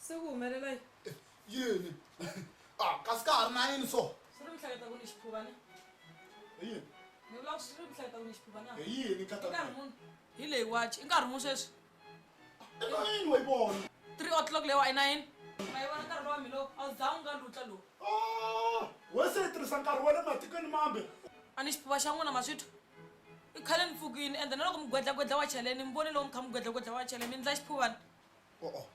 Se ku humelela yini? Yini? A kasi ka ha ri na yini so? Swi ri mi hleketa ku ni xiphuva ne? Hi yini? Ni vula ku swi ri mi hleketa ku ni xiphuva na? Hi yini I nkarhi muni? Hi leyi wachi. I nkarhi muni sweswi? I nayini wa yi vona. 3 o'clock leyiwa i nayini. Ma yi vona nkarhi lowa mi lowu? A wu za wu nga lutla lowu. Ah, we se yi tirhisa nkarhi wa le matikweni mambe. A ni xiphuva xa n'wina ma swi twa? I khale ni pfukini ende na loko mi gwedlagwedla wa cheleni mi voni loko mi kha mi gwedlagwedla wa cheleni mi ndla xiphuvani. O-o.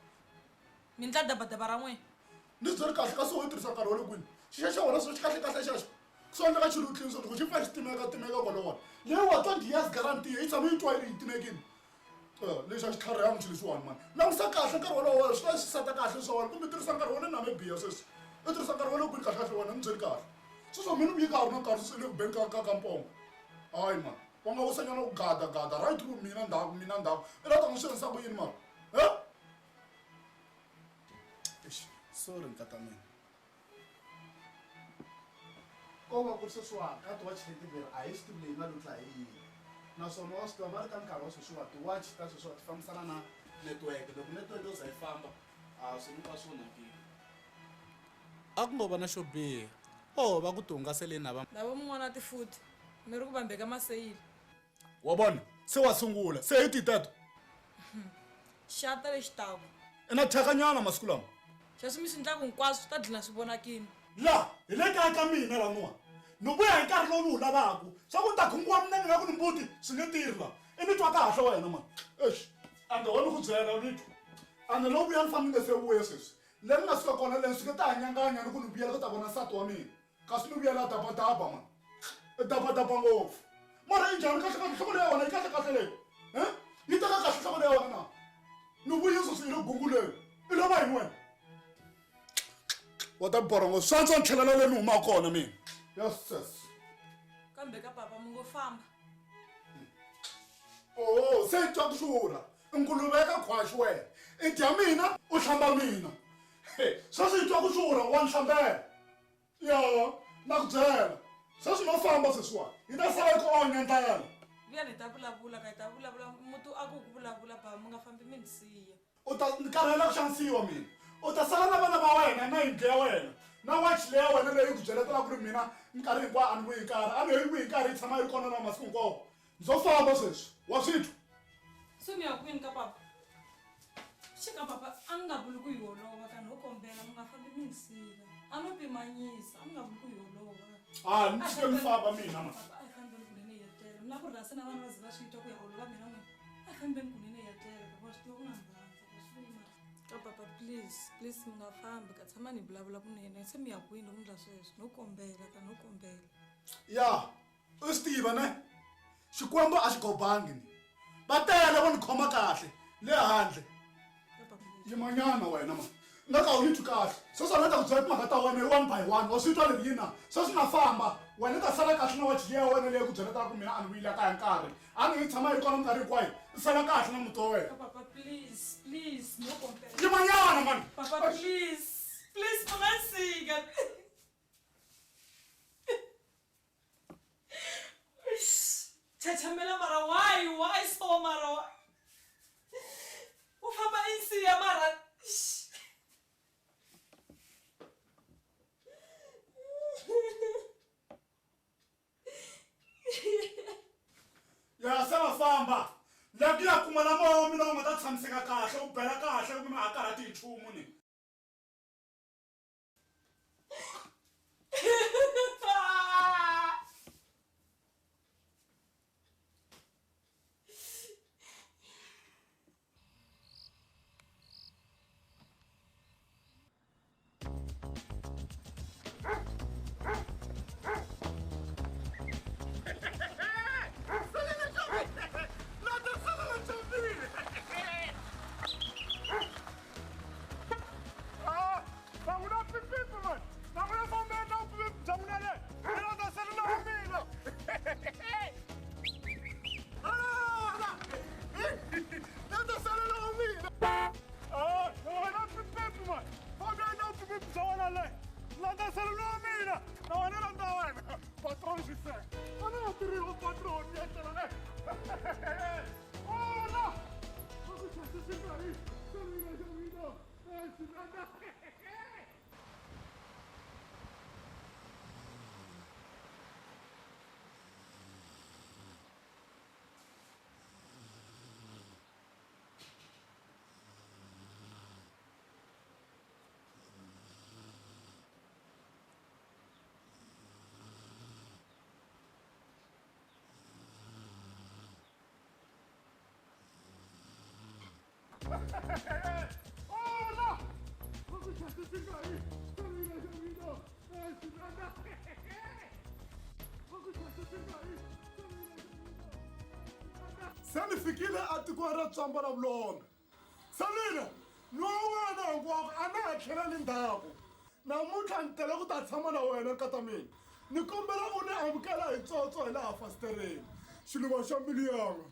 Mi ndla dabadaba ra n'wina. Ni byeri kahle kasi wo tirhisa nkarhi wa le kwini? Xixa xa wena swo xi kahle kahle xexo. Swi endleka xi lutlini swo loko xi pfa xi timeka timeka kwalowani. Leyi wa 20 years guarantee yi tshama yi twa yi ri yi timekini. Lexi a xi tlharihangi xilo lexiwani mani. Langusa kahle nkarhi wolowo swi ta swi seta kahle swa wena kumbe tirhisa nkarhi wa le Namibia sweswi. U tirhisa nkarhi wa le kwini kahle kahle wena ni byeli kahle. Sweswi mina ni vuye ka ha ri na nkarhi sweswi i le ku beni ka mpongo. Hayi mani. Wa nga wisanyana u gada gada right ku mina ndzhaku mina ndzhaku. I lava ta n'wi swi endlisa ku yini mara? He? Eish, sorry nkata mina. Ko va ku ri sweswiwani ka tiwachi leti veri a hi swi tivi leyi nga lutla hi yini naswona wa swi tiva va ri ka nkarhi wa sweswiwa tiwachi ta sweswiwa ti fambisana na network loko network yo za yi famba a swilo hinkwaswo swi onhakile. A ku ngo va na xo biha o va ku tihungaseleni na va. Lavo mun'wana a tifuti mi ri ku vambeka maseyila. Wa vona se wa sungula se hi ti teto. Xata lexi taku. I na thyakanyana masiku lama. Sweswi mi swi ndlaku hinkwaswo swi ta dlina swi vonakini. La hi le kaya ka mina laniwa ni vuya hi nkarhi lowu ni wu lavaku swa ku ni ta khunguwa minenge nga ku ni mbuti swi nge tirhi la i ni twa kahle wena mani exi ende ho ni ku byela ni twa ande lowu vuya ni fane ni nga se vuya sweswi le ni nga suka kona le ni suke ta ha nyanganya ni ku ni vuyela ku ta vona nsati wa mina kasi ni vuyela dabadaba mani i dabadaba ngopfu mara i njhani kahle kahle nhloko leya wena yi kahle kahle leyi e yi teka kahle nhloko leya wena na ni vuyisa swi i le gunguleni i lova yini wena wa ta borongo swi antswa ni tlhelela le ni humaka kona mina yes sis Kambe ka papa mi ngo famba. Oh, se i twa ku xurha nguluve ya ka khwaxi wena i dya mina u hlamba mina sweswi i twa ku xurha wa ni hlambela ya na ku byela sweswi no famba sweswiwani yi ta sala yi ku onya ndlala. Vuya ni ta vulavula ka hi ta vulavula muti a ku ku vulavula bava mi nga fambi mi ni siya. U ta ni karhela ku xanisiwa mina. U ta sala na vana va wena na yindlu ya wena na wachi leya wena leyi ku byeletelaka ku ri mina minkarhi hinkwayo a ni vuyi hi nkarhi. A ni he yi vuyi hi nkarhi yi tshama yi ri kona na masiku hinkwawo. Ndzo famba sweswi. Wa swi twa? Se mi ya kwini ka papa? Xi ka papa a ni nga vuli ku yi holova ka no kombela mi nga fambi mi ni siva. A no pimanyisa a ni nga vuli ku yi holova. A ni tshike ni famba mina mani. Papa a hi fambeni kunene hi ya tlela. Mi lava ku rhasa na vana va ze va swi twa ku ya holova mina n'wina. A hi fambeni kunene hi ya tlela papa wa swi tiva ku na mbhandza wa swi mara. Ka papa please please mi nga fambi ka tshamani hi vulavula kunene se mi ya kwini loko mi ndla sweswo no kombela ka no kombela. Ya u swi tiva ne Xikwembu a xi gobangi ni va tele vo ni khoma kahle le handle yimanyana wena ma nga ka u yi twi kahle sweswi a ni ta ku byela timhaka ta wena hi one by one wa swi twa leri yina sweswi na famba wena u ta sala kahle na wachi liya wena leyi ku byeletaka ku mina a ni vuyile kaya nkarhi a ni yi tshama yi ri kona minkarhi hinkwayo u sala kahle na muti wa wena Papa please please no kombela. Yimanyana mani. Papa please please u nga sika. Chachamela mara why so mara why? U famba i nsiya mara. Ya se va famba la ku ya kuma na moya wa mina wu nga ta tshamiseka kahle wu bela kahle loko mina ha karhati hi nchumu ni. Se ni fikile atikweni ra tswamba ra vulonga Selina nwa wena hinkwako a na ha tlheleli ndzhaku namuntlha ni tele ku ta tshama na wena nkata mina ni kombela u ni amukela hi tsotso hi laha fasitereni xiluva xa mbilu yanga.